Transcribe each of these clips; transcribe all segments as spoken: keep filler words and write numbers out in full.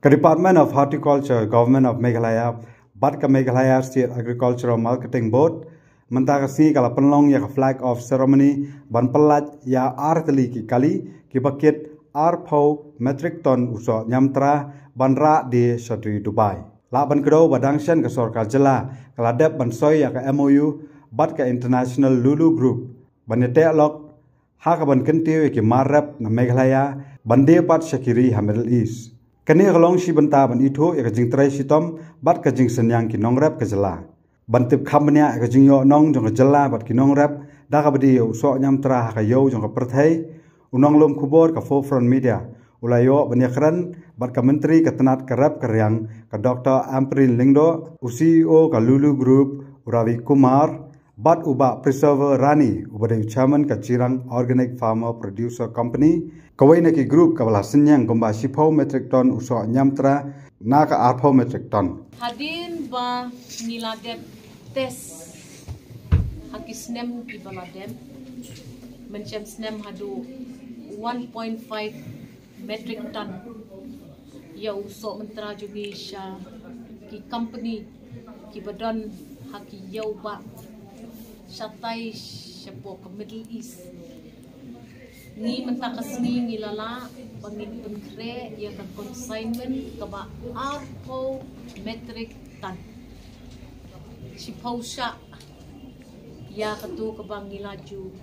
Ka Department of Horticulture, Government of Meghalaya, bad ka Meghalaya State Agricultural Marketing Board, mynta ka sngi ka la pynlong ïa ka flag off ceremony ban pyllait ïa ar tylli ki kali kiba kit arphew metric ton u soh ñiamtra ban rah die sha ri Dubai. Lah ban kdew ba dang shen ka sorkar jylla ka la dep ban soi ïa ka M O U bad ka International Lulu Group ban ïateh lok ha kaban kyntiew ïa ki mar rep na Meghalaya ban die pat sha ki ri ha Middle East. Kane ka long shi bynta ban ithuh ïa ka jingtrei shitom bad ka jingsynñiang ki nongrep ka jylla. Ban tip kham bniah ïa ka jingïoh nong jong ka jylla bad ki nongrep da kaba die ïa u soh ñiamtra ha ka ïew jong ka pyrthei, u nonglum khubor ka Four Front Media u la ïoh ban ïakren bad ka Myntri ka tnat ka rep ka riang, ka Doctor Ampareen Lyngdoh, u C E O ka Lulu Group, u Ravi Kumar, bad u Bah Preserver Rani, uba dei u chairman ka Jirang Organic Farmer Producer Company, kawei na ki group kaba la synñiang kumba shiphew metric ton u soh ñiamtra na ka arphew metric ton. Hadien ba ngi la dep test ha ki snem kiba la dep, mynshem snem haduh one point five metric ton ïa u soh ñiamtra jong ngi sha ki company kiba don ha ki ïew bah shatai shapoh ka Middle East. Ngi mynta ka sngi ngi la lah ba ngin pynkhreh ïa ka consignment kaba arphew metric ton. Shiphew shah ïa katu kaba ngi la ju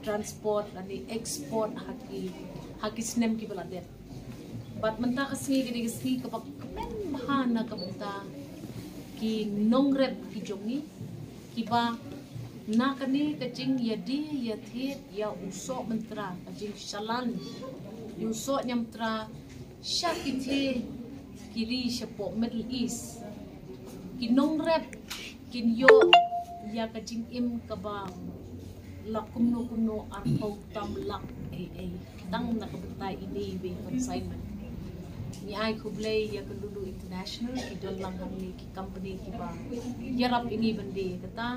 transport lane export ha ki, ha ki snem kiba la dep. Bad mynta ka sngi ka dei ka sngi kaba kmen bha na ka bynta ki nongrep ki jong ngi kiba na kane ka jingïadie ïathied ïa u soh ñiamtra, ka jingshalan ïa u soh ñiamtra sha kine ki ri shapoh Middle East. Ki nongrep kin ïoh ïa ka jingim kaba la kumno kumno arphew tam lak ei ei tang na ka bynta ine iwei i consignment. Ngi ai khublei ïa ka Lulu International, ki don lang hangne ki company kiba ïarap ïa ngi ban die. Kata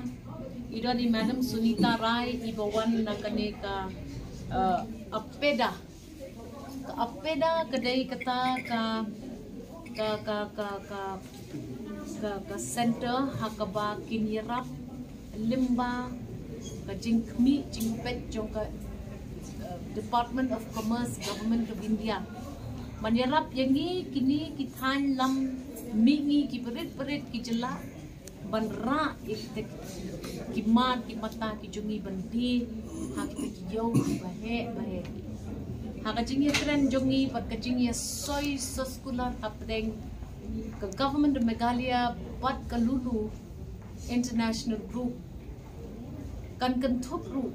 i don i Madam Sunita Rai iba wan na kane ka, eh, APEDA. Ka APEDA ka dei kata ka, ka, ka, ka, ka, ka, ka center ha kaba kin ïarap lyngba ka jingkhmih jingpeit jong ka, eh, Department of Commerce, Government of India. Ban ïarap ïa ngi kine ki thaiñ lam mihngi kiba rit ba rit ki jylla ban rah ïa kita ki mar ki mata ki jong ngi ban die ha kita ki ïew kiba heh ba heh. Ha ka jingïakren jong ngi bad ka jingïasoi soskular hapdeng ka Government of Meghalaya bad ka Lulu International Group, kan kynthup ruh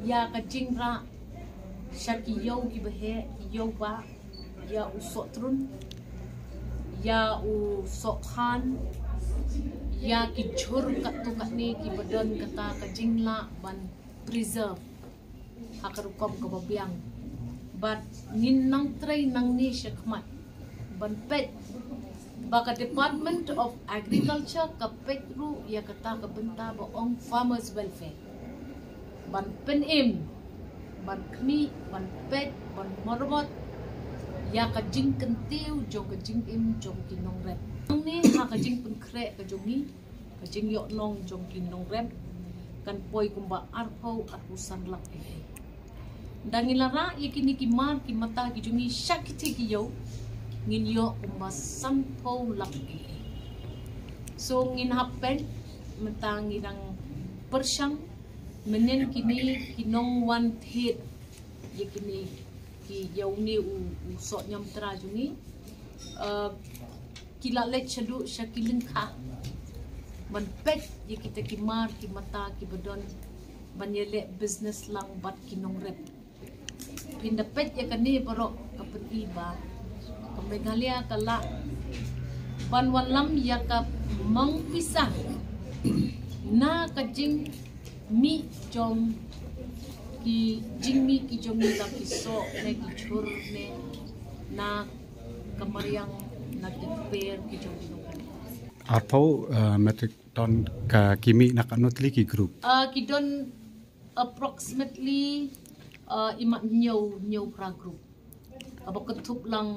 ïa ka jingrah sha ki ïew kiba heh, ki ïew bah, ïa u soh trun, ïa u soh phan, ïa ki jhur katto katne kiba don kata ka jinglah ban preserve ha ka rukom kaba biang. Bad ngin nang trei nangne shakhmat ban peit ba ka Department of Agriculture ka peit ruh ïa kata ka bynta ba ong farmers welfare. Ban pynim, ban khmih, ban peit, ban marwat ïa ka jingkyntiew jong ka jingim jong ki nongrep. Nangne ha ka jingpynkhreh ka jong ngi, ka jingïoh nong jong ki nongrep kan poi kumba arphew, arphew san lak ei ei. Da ngi la rah ïa kine ki mar ki mata ki jong ngi sha kiti ki ïew, ngin ïoh kumba sanphew lak ei ei. So ngin hap peit, mynta ngi dang pyrshang mynnin kine ki nongwan thied ïa kine ki ïew ne u, u soh ñiamtra jong ngi. Eh, ki la leit shaduh sha ki lyngkha ban peit ïa kita ki mar ki mata kiba don ban ïaleh business lang bad ki nongrep. Phin da peit ïa kane baroh ka pyni ba ka Meghalaya ka lah ban wallam ïa ka mang pisa na ka jingmih jong ki, jingmih ki jong ngi la ki soh ne ki jhur ne na ka mariang na ki kper ki jong ngi. Arphew, eh, metric ton ka ki mih na katno tylli ki group? Ah, ki don approximately, ah, i mat hynñiew, hynñiew phra group. Kaba kynthup lang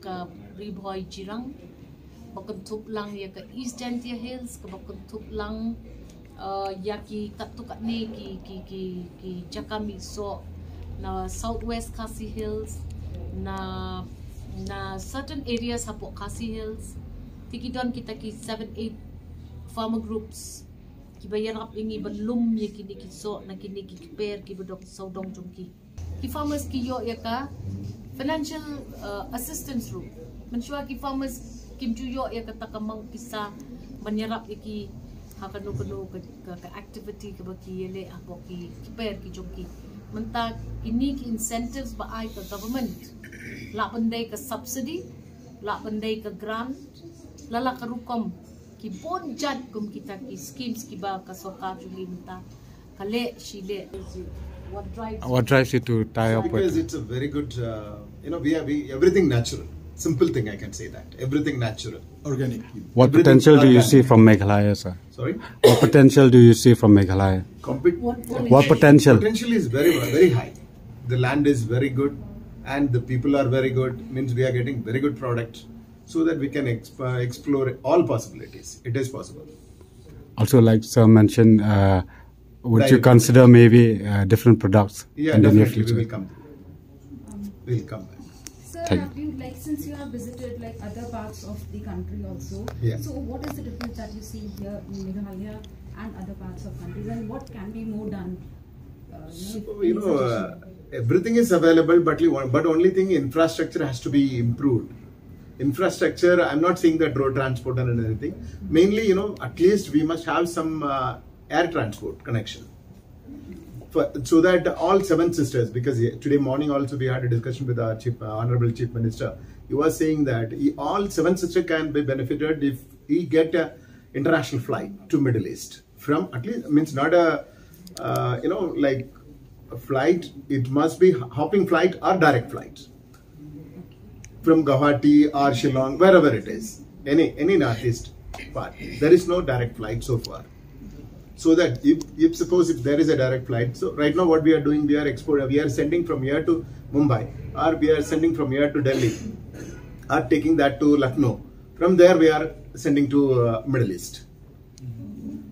ka Ri Bhoi Jirang, ba kynthup lang ïa ka East Jaintia Hills, kaba kynthup lang, uh, ïa ki katto katne ki, ki, ki, ki jaka mih soh na South West Khasi Hills, na, na certain areas hapoh Khasi Hills. Te ki don kita ki seven, eight farmer groups kiba ïarap ïa ngi ban lum ïa kine ki soh na kine ki kper kiba dong sawdong jong ki. Ki farmers ki ïoh ïa ka financial, uh, assistance ruh. Mynshuwa ki farmers kim ju ïoh ïa kata ka mang pisa ban ïarap ïa ki ha kano kano ka, ka, ka activity kaba ki ïaleh hapoh ki kper ki jong ki. Mynta kine ki incentives ba ai ka government, lah ban dei ka subsidy, lah ban dei ka grant, la la ka rukom, ki bun jait kum kita ki schemes kiba ka sorkar jong ngi mynta ka leh shi leh. What drives What drives you to tie up with? Because it's a very good, uh, you know, we are we, everything natural. Simple thing I can say that. Everything natural. Organic. What Everything potential do you organic. see from Meghalaya, sir? Sorry? What potential do you see from Meghalaya? Compet- What What potential? Potential is very, very high. The land is very good and the people are very good. Means we are getting very good product so that we can exp- uh, explore all possibilities. It is possible. Also, like sir mentioned, uh, would you Right. consider maybe uh, different products Yeah, in the near definitely. We future? will come. We'll come back. Sir, Thank have you, like, since you have visited, like, other parts of the country also, Yeah. so what is the difference that you see here in Meghalaya and other parts of countries, and what can be more done? Uh, you know, So, in you know, uh, suggestion? Everything is available, but you want, but only thing, infrastructure has to be improved. Infrastructure, I'm not saying that road transport and anything. Mainly, you know, at least we must have some uh, air transport connection. For, so that all seven sisters, because ye- today morning also we had a discussion with our chief, uh, honorable chief minister. He was saying that he, all seven sisters can be benefited if we get a international flight to Middle East from at least, means, not a, uh, you know, like, a flight. It must be hopping flight or direct flight from Guwahati or Shillong, wherever it is, any any northeast part. There is no direct flight so far. So that if, if suppose if there is a direct flight, so right now what we are doing, we are export, we are sending from here to Mumbai, or we are sending from here to Delhi, or taking that to Lucknow. From there we are sending to uh, Middle East.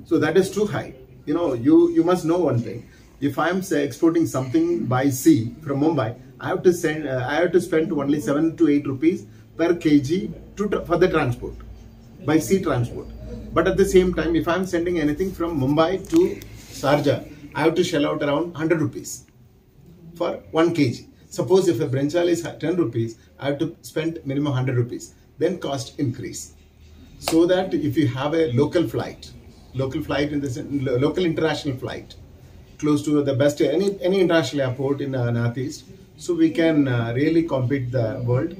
So that is too high. You know, you you must know one thing. If I am, say, exporting something by sea from Mumbai, I have to send. Uh, I have to spend only seven to eight rupees per kg to tr- for the transport, by sea transport. But at the same time, if I am sending anything from Mumbai to Sharjah, I have to shell out around hundred rupees for one kg. Suppose if a brinjal is ten rupees, I have to spend minimum hundred rupees. Then cost increase. So that if you have a local flight, local flight in the sen- lo- local international flight, close to the best any any international airport in uh, northeast, so we can uh, really compete the world,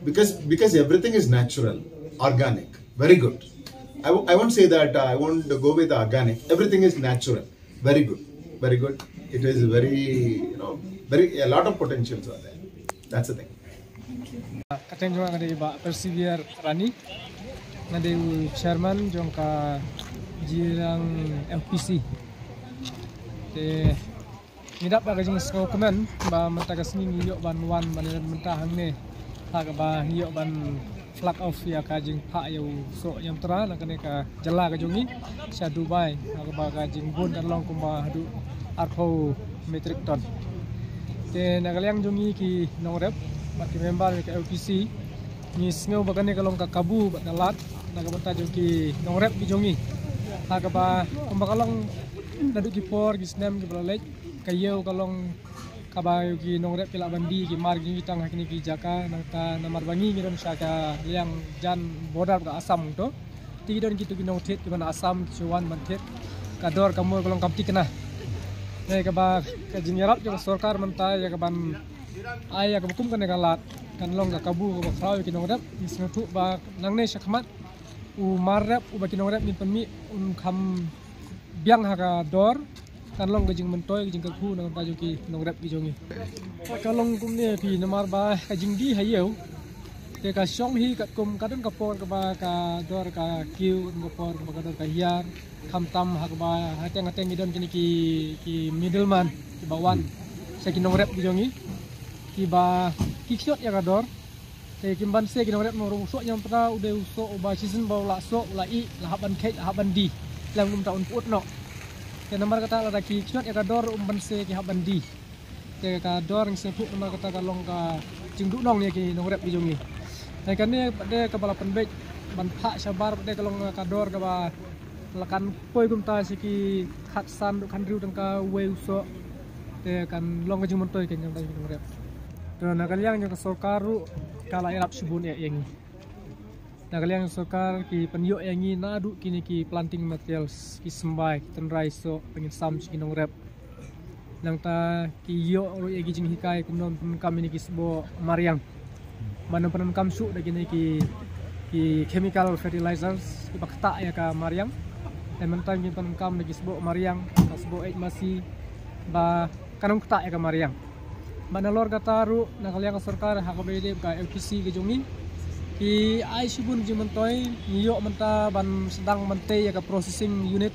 because because everything is natural, organic, very good. I w- I won't say that uh, I won't go with organic. Everything is natural, very good, very good. It is very, you know, very, a lot of potentials are there. That's the thing. Ka kyrteng jong nga ka dei Bah Persevere Rani. Nga dei u chairman jong ka Jirang M P C. Te ngi dap da ka jingsngewkmen ba mynta ka sngi ngi ïoh ban wan ban ïalam mynta hangne, ha kaba ngi ïoh ban flag off ïa ka jingphah ïa u soh Yamtra na kane ka jylla ka jong ngi sha Dubai, ha kaba ka jingbun kan long kumba haduh arphew metric ton. Te na ka liang jong ngi ki nongrep bad ki member ka L P C, ngi sngew ba kane ka long ka kabu bad ka lad na ka bynta jong ki nongrep ki jong ngi, ha kaba kumba ka long naduh ki por ki snem kiba la leit, ka ïew ka long kaba ki nongrep ki lah ban die ki mar ki tang ha kine ki jaka, nangta namar ba ngi ngi don sha ka liang jan border ka Assam to. Te ki don kito ki nongthied kiba na Assam ki shu wan ban thied. Ka dor ka mur ka long kam thikna. Ngi kaba ka jingïarap jong ka sorkar mynta ïa kaban ai ïa kaba kum kane ka lad kan long ka kabu kaba khraw ïa ki nongrep. Ngi sngewthuh ba nangne shakhmat u mar rep uba ki nongrep ngin pynmih un kham biang ha ka dor, kan long ka jingmyntoi ka jingkyrkhu na ka bynta jong ki nongrep ki jong ngi. Ka long kumne phi, namar ba ka jingdie ha ïew te ka shong hi katkum ka don ka por kaba ka dor ka kiew, ka don ka por kaba ka dor ka hiar, khamtam ha kaba hateng hateng ki don kine ki, ki middleman kiba wan sha ki nongrep ki jong ngi, kiba ki khot ïa ka dor. Te kim banse ki nongrep, namar u soh Niamtra u dei u soh uba shisien ba u la soh, u la ih, la hap ban kheit, la hap ban die. Lem kumta un pyut noh. Te namar kata lada ki khñiot ïa ka dor, um banse ki hap ban die. Te ka dor ngi sngewthuh namar kata ka long ka jingduhnong ïa ki nongrep ki jong ngi. Te kane pat de kaba la pynbeit ban phah shabar pat de ka long ka dor kaba la kan poi kumta sha ki khatsan haduh khathynriew tyngka uwei u soh. Te kan long ka jingmyntoi ka jingmyntoi ki nongrep. Te na ka liang jong ka sorkar ruh ka la ïarap shibun ïa ngi. Na ka liang sorkar ki pynïoh ïa ngi naduh kine ki planting materials, ki symbai, ki tynrai soh ba ngin sam sha ki nongrep. Nangta ki ïoh ruh ïa ki jinghikai kumno pyndonkam ïa kine ki sboh mariang. Ban pyndonkam shuh da kine ki, ki chemical fertilizers kiba ktah ïa ka mariang. Te mynta ki pyndonkam da ki sboh mariang, ka sboh eit masi ba kan ym ktah ïa ka mariang. Bad nalor kata ruh na ka liang ka sorkar ha kaba ïadei bad ka F P C ka jong ngi, ki ai shibun jingmyntoi. Ngi ïoh mynta ban sdang ban tei ïa ka processing unit.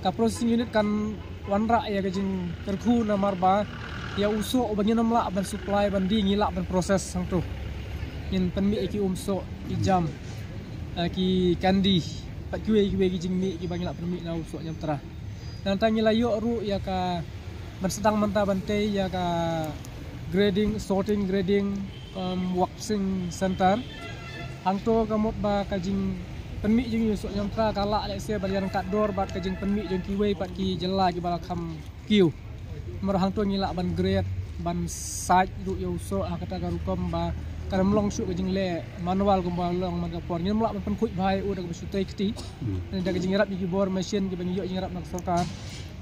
Ka processing unit kan wanrah ïa ka jingkyrkhu namar ba ïa u soh uba ngin ym lah ban supply ban die ngi lah ban process hangto. Ngin pynmih ïa ki um soh, ki jam, eh, ki candy bad kiwei kiwei ki jingmih kiba ngi lah pynmih na u soh Niamtra. Nangta ngi la ïoh ruh ïa ka ban sdang mynta ban tei ïa ka grading, sorting, grading, um, waxing center. Hangto ka mut ba ka jingpynmih jong ngi u soh Niamtra ka lah lehse ban ïaryngkat dor bad ka jingpynmih jong kiwei pat ki jylla kiba la kham kiew. Namar hangto ngi lah ban grade, ban sait ruh ïa u soh ha kata ka rukom ba kan ym long shuh ka jingleh manual kumba long man ka por. Ngim lah ban pynkhuid bha ïa u da kaba shu tei kti. Hmm. Da ka jingïarap ïa ki bor machine kiba ngi ïoh jingïarap na ka sorkar,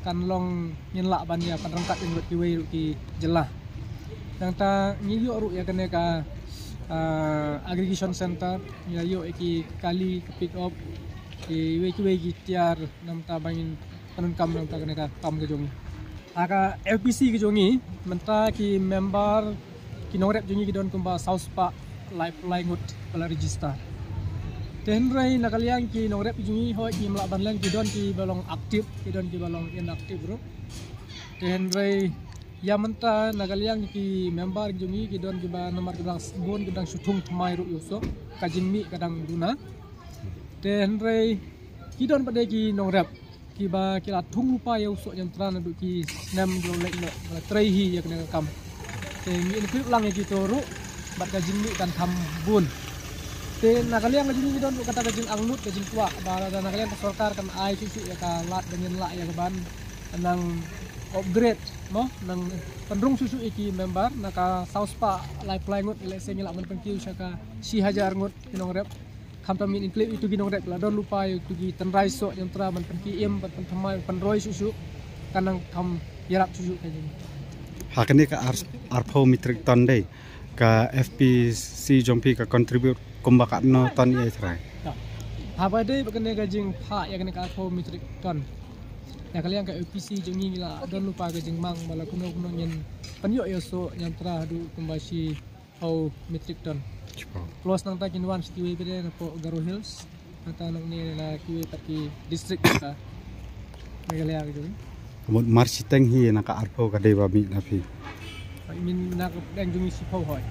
kan long ngin lah ban ïa pynryngkat ïa ngi bad kiwei ruh ki jylla. Nangta ngi ïoh ruh ïa kane ka, ah, aggregation center, ngi la ïoh ïa ki kali, ka pick up, kiwei kiwei ki tiar, nangta ba ngin pyndonkam nangta kane ka kam ka jong ngi. Ha ka F P C ka jong ngi mynta ki member, ki nongrep jong ngi ki don kumba saw spah laiphew lai ngut ba la register. Te hynrei na ka liang ki nongrep jong ngi hoi ngim lah ban leh, ki don kiba long active, ki don kiba long inactive ruh. Te hynrei ïa mynta na ka liang ki member jong ngi ki don kiba namar kiba dang bun, kiba dang shu thung thymmai ruh ïa u soh, ka jingmih ka dang duna. Te hynrei ki don pat de ki nongrep kiba ki la thung lypa ïa u soh Niamtra naduh ki snem jong leit noh, ba la trei hi ïa kane ka kam. Te ngi include lang ïa kito ruh bad ka jingmih kan kham bun. Te na ka liang ka jong ngi don ruh kata ka jingangnud, ka jingkwah ba lada na ka liang ka sorkar kan ai shuh shuh ïa ka lad ba ngin lah ïa ka ban nang upgrade mo, nang pynrung shuh shuh ïa ki member na ka saw spah laiphew lai ngut, lehse ngi lah ban pynkiew sha ka shi hajar ngut ki nongrep. Khamtam ngin include ïa kito ki nongrep la don lypa ïa kito ki tynrai soh Niamtra ban pynki im, ban pynthymmai, ban pynroi shuh shuh, kan nang kham ïarap shuh shuh ka jing. Ha kane ka ar, arphew metric ton dei ka F P C jong phi ka contribute kumba katno ton ïa trai? Ha. Haba dei ba kane ka jingphah ïa kane ka arphew metric ton, na ka liang ka F P C jong ngi la don lypa ka jingmang ba la kumno kumno ngin pynïoh ïa u soh Niamtra haduh kumba shi phew metric ton. Shiphew. Plus nangta kin wan sha kiwei pat de napoh Garo Hills, nangta nangne na kiwei pat ki district ka Meghalaya ka jong. Ka mut mar shiteng hi na ka arphew ka dei ba mih na phi? I mean na ka pdeng jong ngi shiphew hoi.